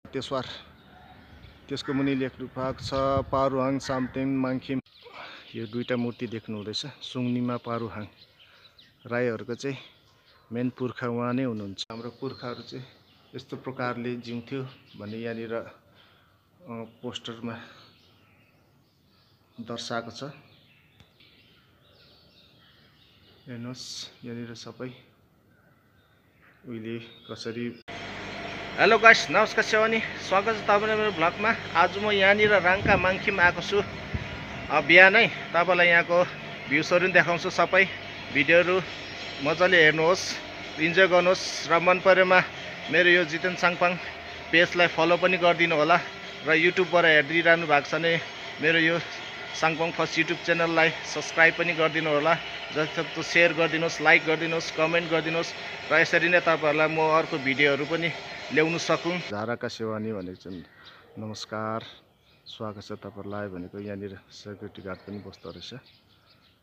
तेश्वर त्यसको मुनि लेख्नु भएको छ पारुहाङ साम्तेङ माङखिम। यो दुईटा मूर्ति देख्नु हुँदैछ। सुङनिमा पारुहाङ राईहरूको चाहिँ मेन पुर्खा उहाँ नै हुनुहुन्छ। हाम्रो पुर्खाहरू चाहिँ यस्तो प्रकारले जिउँथ्यो भन्ने यहाँनिर पोस्टरमा दर्शाएको छ। हेर्नुहोस् यहाँनिर सबै उहिले कसरी। हेलो गाइस, नमस्कार सेवानी, स्वागत छ तपाईँलाई मेरो भ्लगमा। आज म यहाँनिर राङ्का माङखिम आएको छु। बिहानै तपाईँलाई यहाँको भ्युजहरू पनि देखाउँछु। सबै भिडियोहरू मजाले हेर्नुहोस्, इन्जोय गर्नुहोस् र मन परेमा मेरो यो जितेन साङपाङ पेजलाई फलो पनि गरिदिनु होला र युट्युबबाट हेरिरहनु भएको छ भने मेरो यो साङपाङ फर्स्ट युट्युब च्यानललाई सब्सक्राइब पनि गरिदिनु होला। जतिसक्दो सेयर गरिदिनुहोस्, लाइक गरिदिनुहोस्, कमेन्ट गरिदिनुहोस् र यसरी नै तपाईँहरूलाई म अर्को भिडियोहरू पनि ल्याउनु सकौँ। झाराका सेवानी भनेको चाहिँ नमस्कार, स्वागत छ तपाईँहरूलाई भनेको। यहाँनिर सेक्युरिटी गार्ड पनि बस्दो रहेछ।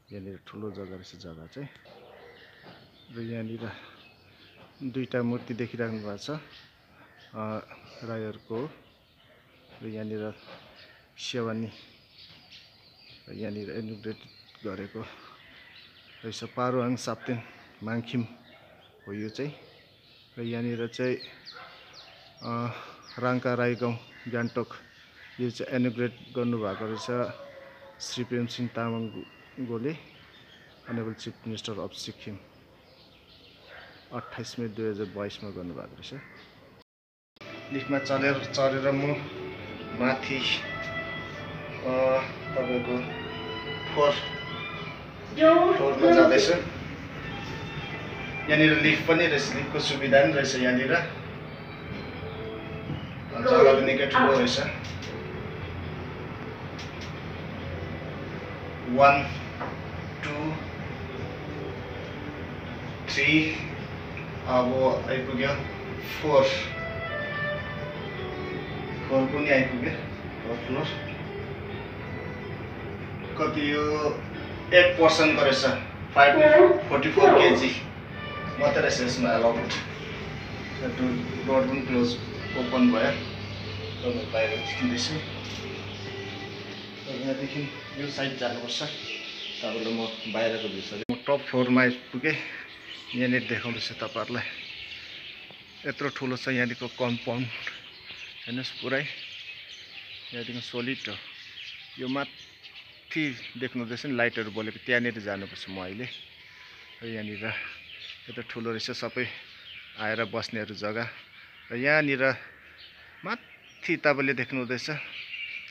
यहाँनिर ठुलो जग्गा रहेछ जग्गा चाहिँ। र यहाँनिर दुईटा मूर्ति देखिराख्नु भएको छ राईहरूको। र यहाँनिर सेवानी यहाँनिर इनोग्रेट गरेको रहेछ। पारुहाङ साप्तेङ माङखिम हो यो चाहिँ। र यहाँनिर चाहिँ राङ्का राई गाउँ गान्तोक यो चाहिँ इनोग्रेट गर्नुभएको रहेछ Shri Premsingh Tamang Golay, honourable chief minister of Sikkim. 28 May 2022 मा गर्नुभएको रहेछ। लिफ्टमा चढेर म माथि तपाईँको फ्लोरमा जाँदैछु। यहाँनिर लिफ्ट पनि रहेछ, लिफ्टको सुविधा पनि रहेछ। यहाँनिर जग्गा पनि निकै ठुलो रहेछ। 1 2 3 अब आइपुग्यो 4 पनि आइपुग्यो। 4 फ्लोर कति यो 8% रहेछ। 544 केजी मात्रै रहेछ यसमा अलाउड। डोर पनि क्लोज ओपन भयो। तपाईँ बाहिर निस्किँदैछु। यहाँदेखि यो साइड जानुपर्छ। तपाईँलाई म बाहिरको भिडियो म टप फ्लोरमा आइपुगेँ। यहाँनिर देखाउँदैछु तपाईँहरूलाई। यत्रो ठुलो छ यहाँनिरको कम्पाउन्ड। हेर्नुहोस् पुरै यहाँदेखि सोलिड हो। यो माथि देख्नुहुँदैछ नि लाइटहरू बलेको, त्यहाँनिर जानुपर्छ म अहिले। र यहाँनिर यत्रो ठुलो रहेछ सबै आएर बस्नेहरू जग्गा। र यहाँनिर माथि तपाईँले देख्नुहुँदैछ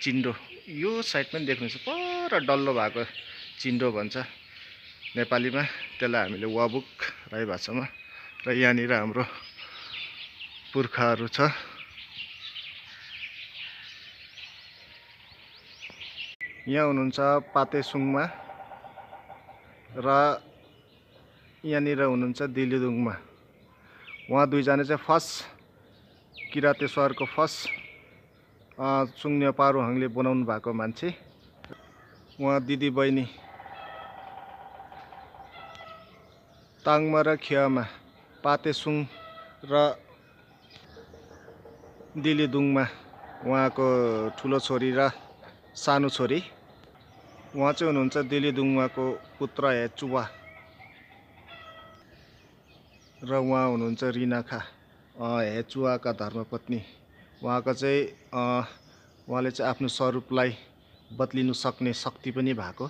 चिन्डो। यो साइड पनि देख्नुहुन्छ, पर डल्लो भएको चिन्डो भन्छ नेपालीमा, त्यसलाई हामीले वाबुक राई भाषामा। र यहाँनिर हाम्रो पुर्खाहरू छ। यहाँ हुनुहुन्छ पातेसुङमा र यहाँनिर हुनुहुन्छ दिलिदुङमा। उहाँ दुईजना चाहिँ फर्स्ट किरातेश्वरको फर्स्ट सुङनिया पारुहाङले बनाउनु भएको मान्छे। उहाँ दिदी बहिनी ताङमा र खियामा, पातेसुङ र दिलिदुङमा उहाँको ठुलो छोरी र सानो छोरी। उहाँ चाहिँ हुनुहुन्छ दिलिदुङमाको पुत्र हेचुवा र उहाँ हुनुहुन्छ रिनाखा हेचुवाका धर्मपत्नी। उहाँको चाहिँ उहाँले चाहिँ आफ्नो स्वरूपलाई बदलिनु सक्ने शक्ति पनि भएको।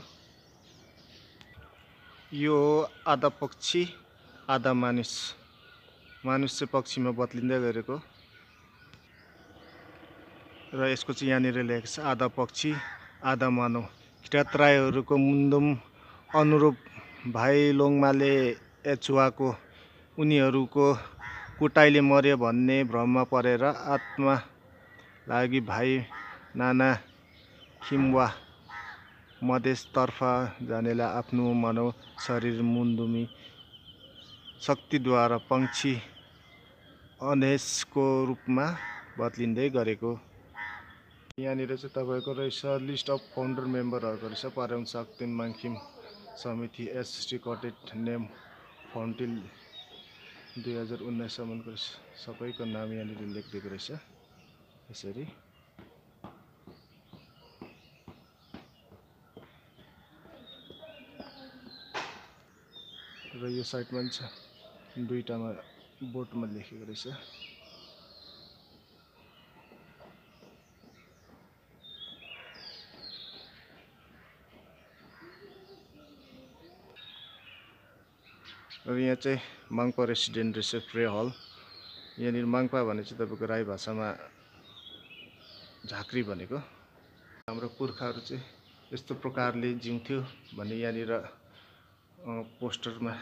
यो आधा पक्षी आधा मानिस चाहिँ पक्षीमा बदलिँदै गरेको। र यसको चाहिँ यहाँनिर लेखेको छ आधा पक्षी आधा मानव। किरात राईहरूको मुन्दुम अनुरूप भाइ लोङमाले एचुवाको उनीहरूको कुटाइले मर्यो भन्ने भ्रममा परेर आत्मा लागि भाइ नाना खिमवा मधेसतर्फ जानेलाई आफ्नो मानव शरीर मुन्दुमी शक्तिद्वारा पक्षी अनेसको रूपमा बदलिँदै गरेको। यहाँनिर चाहिँ तपाईँको रहेछ लिस्ट अफ फाउन्डर मेम्बरहरूको रहेछ। पारुहाङ साप्तेङ माङखिम समिति एस रिकर्डेड नेम फाउन्टिल 2019 सम्मको सबैको नाम यहाँनिर लेखिदिएको रहेछ। यसरी र यो साइडमा पनि छ, दुईटामा बोर्डमा लेखेको रहेछ। र यहाँ चाहिँ माङ्पा रेसिडेन्ट रहेछ, प्रे हल। यहाँनिर माङ्पा भने चाहिँ तपाईँको राई भाषामा झाँक्री भनेको। हाम्रो पुर्खाहरू चाहिँ यस्तो प्रकारले जिउँथ्यो भन्ने यहाँनिर पोस्टरमा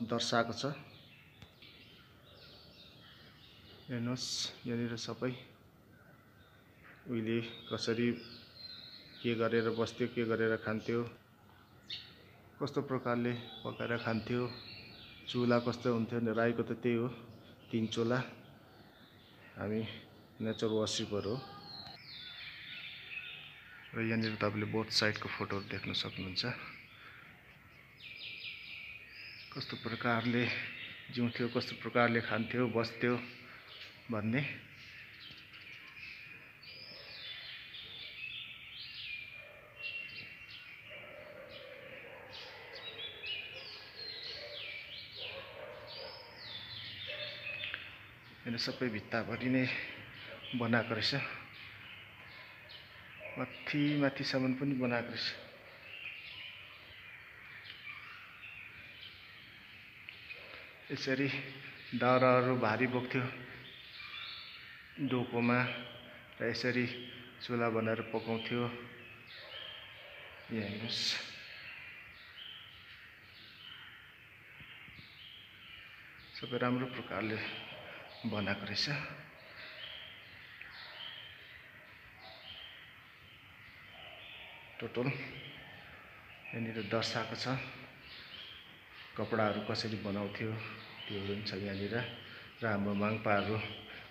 दर्शाएको छ। हेर्नुहोस् यहाँनिर सबै उहिले कसरी के गरेर बस्थ्यो, के गरेर खान्थ्यो, कस्तो प्रकारले पकाएर खान्थ्यो, चुला कस्तो हुन्थ्यो। राईको त त्यही हो, 3 चुला। हामी नेचर वर्सिपर हो। र यहाँनिर तपाईँले बोथ साइडको फोटोहरू देख्न सक्नुहुन्छ, कस्तो प्रकारले जिउँथ्यो, कस्तो प्रकारले खान्थ्यो, बस्थ्यो भन्ने। यहाँ सबै भित्ताभरि नै बनाएको रहेछ, माथि माथिसम्म पनि बनाएको रहेछ। यसरी दाउराहरू भारी बोक्थ्यो डोकोमा र यसरी चुला बनाएर पकाउँथ्यो। यहाँ हेर्नुहोस्, सबै राम्रो प्रकारले बनाएको रहेछ। टोटल यहाँनिर दर्शाएको छ, कपडाहरू कसरी बनाउँथ्यो त्योहरू पनि छ यहाँनिर। र हाम्रो माङ्पाहरू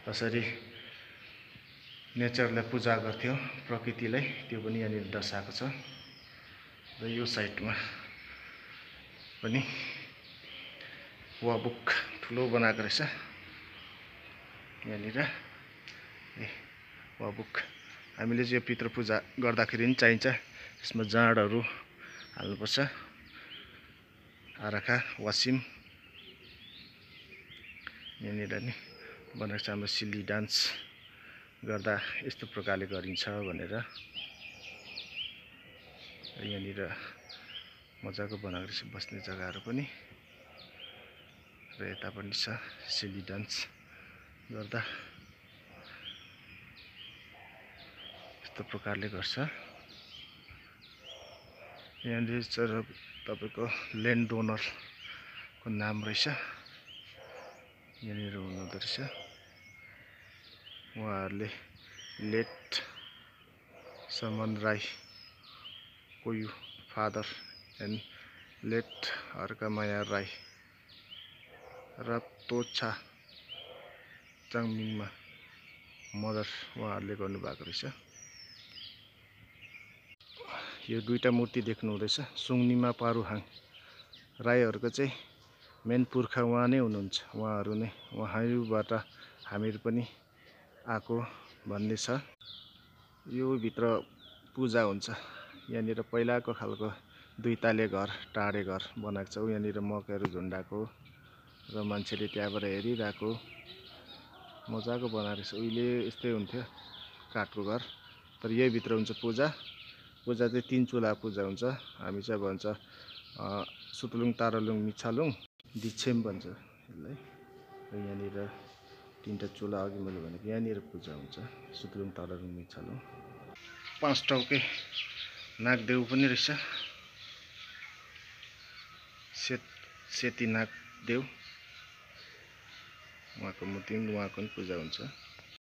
कसरी नेचरलाई पूजा गर्थ्यो, प्रकृतिलाई, त्यो पनि यहाँनिर दर्शाएको छ। र यो साइडमा पनि वाबुक ठुलो बनाएको रहेछ यहाँनिर। वाबुक हामीले चाहिँ यो पितृ पूजा गर्दाखेरि पनि चाहिन्छ, यसमा जाँडहरू हाल्नुपर्छ, आराखा, वासिम। यहाँनिर नि बनाएको छ, हाम्रो सिल्ली डान्स गर्दा यस्तो प्रकारले गरिन्छ भनेर। यहाँनिर मजाको बनाएको रहेछ बस्ने जग्गाहरू पनि। र यता पनि छ, सिल्ली डान्स गर्दा यस्तो प्रकारले गर्छ। यहाँनिर चाहिँ तपाईँको ल्यान्ड डोनरको नाम रहेछ, यहाँनिर हुनुहुँदो रहेछ। उहाँहरूले लेट समन राई कोयु father and late Harkamaya Rai र तोछा चाङमिङमा मदर उहाँहरूले गर्नुभएको रहेछ। यो दुईटा मूर्ति देख्नु हुँदैछ, सुङनिमा पारुहाङ राईहरूको चाहिँ मेन पुर्खा उहाँ नै हुनुहुन्छ। उहाँहरूबाट हामीहरू पनि आएको भन्ने छ। यो भित्र पूजा हुन्छ। यहाँनिर पहिलाको खालको 2 ताले घर, टाढे घर बनाएको छ। यहाँनिर मकैहरू झुन्डाएको र मान्छेले त्यहाँबाट हेरिरहेको, मजाको बनाएको रहेछ। उहिले यस्तै हुन्थ्यो काठको घर, तर यही भित्र हुन्छ पूजा। पूजा चाहिँ 3 चुला पूजा हुन्छ। हामी चाहिँ भन्छ सुतुलुङ, तारालुङ, मिछालुङ, दिच्छेम भन्छ यसलाई। र यहाँनिर 3टा चुला अघि मैले भनेको यहाँनिर पूजा हुन्छ, सुतुलुङ, तारालुङ, मिछालुङ। 5 टाउके नागदेव पनि रहेछ, सेती नागदेव, उहाँको मूर्ति पनि, उहाँको पनि पूजा हुन्छ।